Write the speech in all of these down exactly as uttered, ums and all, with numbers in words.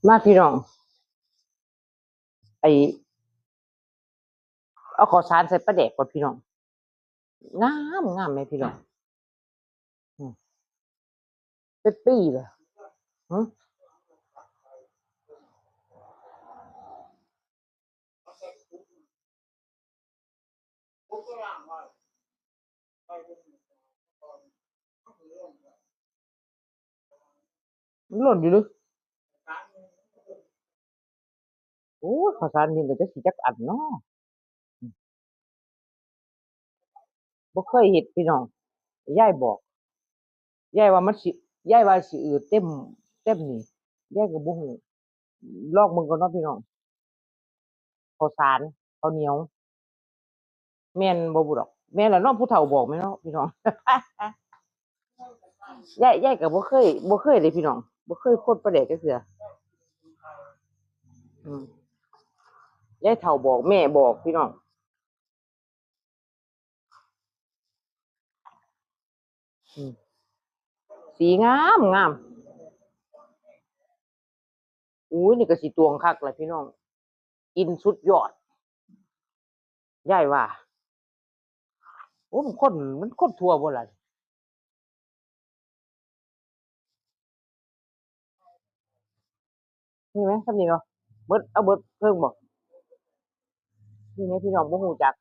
มาพี่น้อง ไอ้ เอาข้าวสารใส่ปลาแดกก่อนพี่น้อง งามงามไหมพี่น้อง อืม เป็นปีเลย หึ มันหล่นอยู่เลย โอ้ย ข้าวสารนี่ก็จะสิจักอันเนาะ อืม บ่เคยเฮ็ดพี่น้อง ยายบอก ยายว่ามันสิ ยายว่าสิอืดเต็ม เต็มนี่ ยายก็บ่ฮู้ ลองเบิ่งก่อนเนาะพี่น้อง ข้าวสาร ข้าวเหนียว แม่นบ่บุดอก แม่นล่ะเนาะ ผู้เฒ่าบอกแม่นเนาะพี่น้อง ยาย ยายก็บ่เคย บ่เคยเลยพี่น้อง บ่เคยคนปลาแดกจักเทื่อ อืม ยายเฒ่าบอก แม่บอกพี่น้อง อืม สีงามงาม อุ้ย นี่ก็สิตวงคักล่ะพี่น้อง กินสุดยอด ยายว่า โอ้ มันคน มันคนทั่วบ่ล่ะ นี่ไหม ทำนี่เนาะ เบิด เอาเบิดเพิ่งบอก นี่ไหม พี่น้องบ่ฮู้จัก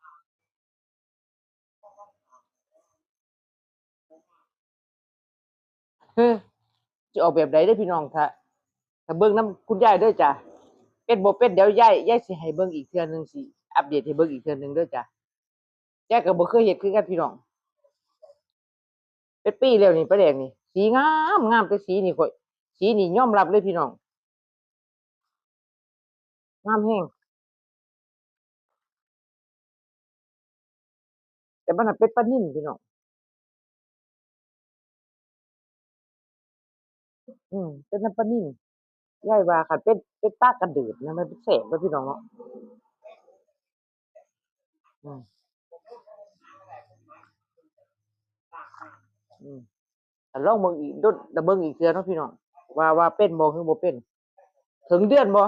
เฮ้ย จะออกแบบใดเด้อพี่น้อง ถ้า ถ้าเบิ่งนำคุณยายเด้อจ้ะ เป็นบ่เป็น เดี๋ยวยาย ยายสิให้เบิ่งอีกเทื่อหนึ่ง สิอัปเดตให้เบิ่งอีกเทื่อหนึ่งเด้อจ้ะ ยายก็บ่เคยเฮ็ดคือกันพี่น้อง เป็นปีแล้วนี่ปลาแดกนี่ สีงามงาม แต่สีนี่ข้อย สีนี่ยอมรับเลยพี่น้อง งามแฮง แต่มันน่ะเป็นปลานิลพี่น้อง อืม เป็นน้ำปลานิล ยายว่าคันเป็น เป็นปลากระเดิดนะ มันเป็นแสบเด้อพี่น้องเนาะ อืม อืม แต่ลองเบิ่งอีก โดน แต่เบิ่งอีกเทื่อเนาะพี่น้อง ว่า ว่าเป็นบ่ คือบ่เป็น ถึงเดือนบ่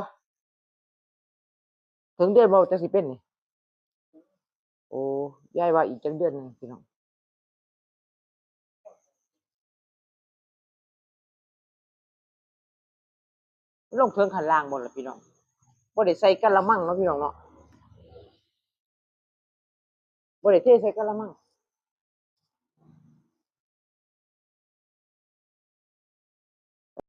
ถึงเดือนบ่จักสิเป็นนี่ โอ้ ยายว่าอีกจักเดือนหนึ่งพี่น้อง ลงเทิงข้างล่างบ่ล่ะพี่น้อง บ่ได้ใส่กะละมังเนาะพี่น้องเนาะ บ่ได้เทใส่กะละมัง